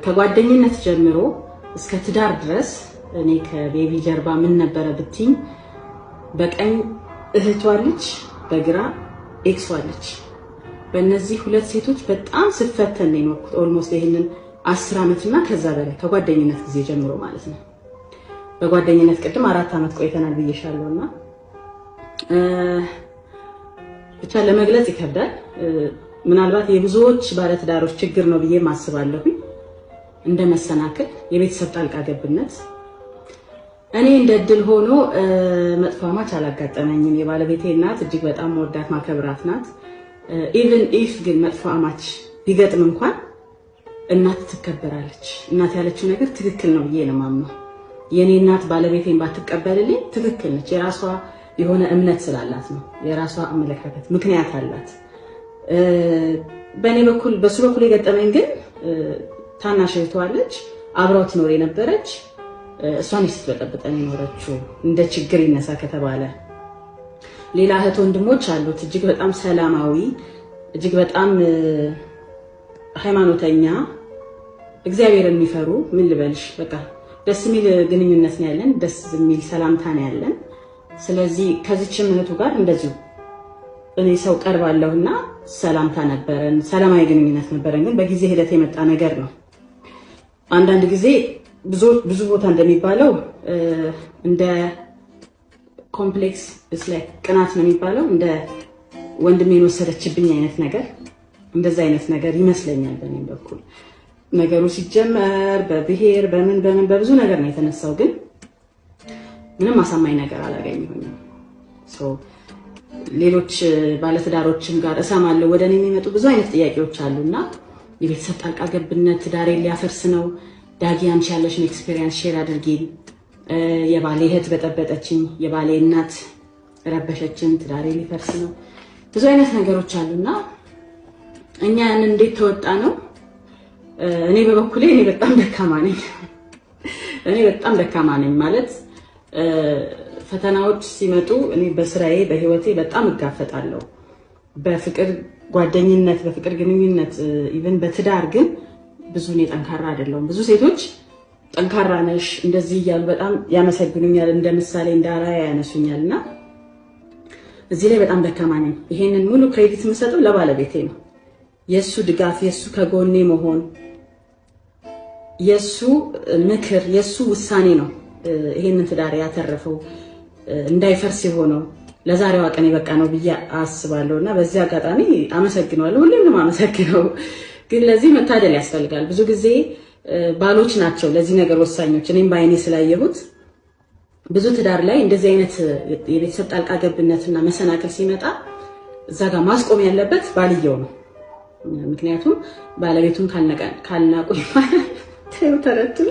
ከጓደኝነት ጀምሮ እስከ ትዳር ድረስ እኔ ከቤቢ ጀርባ ምን ነበረ ብትኝ፣ በቀኝ እህቷ አለች፣ በግራ ኤክሷ አለች። በእነዚህ ሁለት ሴቶች በጣም ስፈተን ነው የኖርኩት። Almost ይህንን 10 ዓመት እና ከዛ በላይ ከጓደኝነት ጊዜ ጀምሮ ማለት ነው። በጓደኝነት ቅድም 4 ዓመት ቆይተናል ብዬሻለሁ እና ብቻ ለመግለጽ ይከብዳል። ምናልባት የብዙዎች ባለትዳሮች ችግር ነው ብዬ አስባለሁኝ። እንደ መሰናክል የቤተሰብ ጣልቃ ገብነት። እኔ እንደ እድል ሆኖ መጥፎ አማች አላጋጠመኝም። የባለቤቴ እናት እጅግ በጣም መወዳት ማከብራት ናት። Even if ግን መጥፎ አማች ቢገጥም እንኳን እናት ትከበራለች። እናት ያለችው ነገር ትክክል ነው ብዬ ነው የማምነው። የእኔ እናት ባለቤቴን ባትቀበልልኝ ትክክል ነች። የራሷ የሆነ እምነት ስላላት ነው። የራሷ አመለካከት ምክንያት አላት። በእኔ በኩል፣ በሱ በኩል የገጠመኝ ግን ታናሽ እህቷ አለች፣ አብራው ትኖር የነበረች፣ እሷን ስትበጠብጠን የኖረችው እንደ ችግር ይነሳ ከተባለ። ሌላ እህት ወንድሞች አሉት። እጅግ በጣም ሰላማዊ፣ እጅግ በጣም ሃይማኖተኛ፣ እግዚአብሔር የሚፈሩ፣ ምን ልበልሽ፣ በቃ ደስ የሚል ግንኙነት ነው ያለን፣ ደስ የሚል ሰላምታ ነው ያለን። ስለዚህ ከዚችም እህቱ ጋር እንደዚሁ እኔ ሰው ቀርባለሁና ሰላምታ ነበረን፣ ሰላማዊ ግንኙነት ነበረን። ግን በጊዜ ሂደት የመጣ ነገር ነው። አንዳንድ ጊዜ ብዙ ብዙ ቦታ እንደሚባለው እንደ complex like ቅናት ነው የሚባለው፣ እንደ ወንድሜን ወሰደችብኝ አይነት ነገር፣ እንደዛ አይነት ነገር ይመስለኛል። በእኔም በኩል ነገሩ ሲጀመር በብሔር፣ በምን በምን በብዙ ነገር ነው የተነሳው፣ ግን ምንም አሳማኝ ነገር አላገኘሁኝም። ሌሎች ባለትዳሮችም ጋር እሰማለሁ። ወደ እኔ የሚመጡ ብዙ አይነት ጥያቄዎች አሉና የቤተሰብ ጣልቃ ገብነት ትዳሬን ሊያፈርስ ነው። ዳጊ፣ አንቺ ያለሽን experience share አድርጊን። የባሌ እህት በጠበጠችኝ፣ የባሌ እናት ረበሸችን፣ ትዳሬ ሊፈርስ ነው። ብዙ አይነት ነገሮች አሉና እኛ ያንን እንዴት ተወጣ ነው? እኔ በበኩሌ እኔ በጣም ደካማ ነኝ። እኔ በጣም ደካማ ነኝ ማለት ፈተናዎች ሲመጡ እኔ በስራዬ፣ በህይወቴ በጣም እጋፈጣለሁ። በፍቅር ጓደኝነት፣ በፍቅር ግንኙነት፣ even በትዳር ግን ብዙ እኔ ጠንካራ አይደለሁም። ብዙ ሴቶች ጠንካራ ነሽ እንደዚህ እያሉ በጣም ያመሰግኑኛል፣ እንደ ምሳሌ፣ እንደ አርአያ ያነሱኛል እና እዚህ ላይ በጣም ደካማ ነኝ። ይሄንን ሙሉ credit የምሰጠው ለባለቤቴ ነው። የእሱ ድጋፍ፣ የእሱ ከጎኔ መሆን፣ የእሱ ምክር፣ የእሱ ውሳኔ ነው ይሄንን ትዳር ያተረፈው፣ እንዳይፈርስ የሆነው፣ ለዛሬዋ ቀን የበቃ ነው ብዬ አስባለሁ እና በዚህ አጋጣሚ አመሰግነዋለሁ። ሁሌም ነው የማመሰግነው። ግን ለዚህ መታደል ያስፈልጋል። ብዙ ጊዜ ባሎች ናቸው ለዚህ ነገር ወሳኞች። እኔም በአይኔ ስላየሁት ብዙ ትዳር ላይ እንደዚህ አይነት የቤተሰብ ጣልቃ ገብነትና መሰናክል ሲመጣ እዛ ጋር ማስቆም ያለበት ባልየው ነው። ምክንያቱም ባለቤቱን ካልናቁ ይባላል። ተረቱን።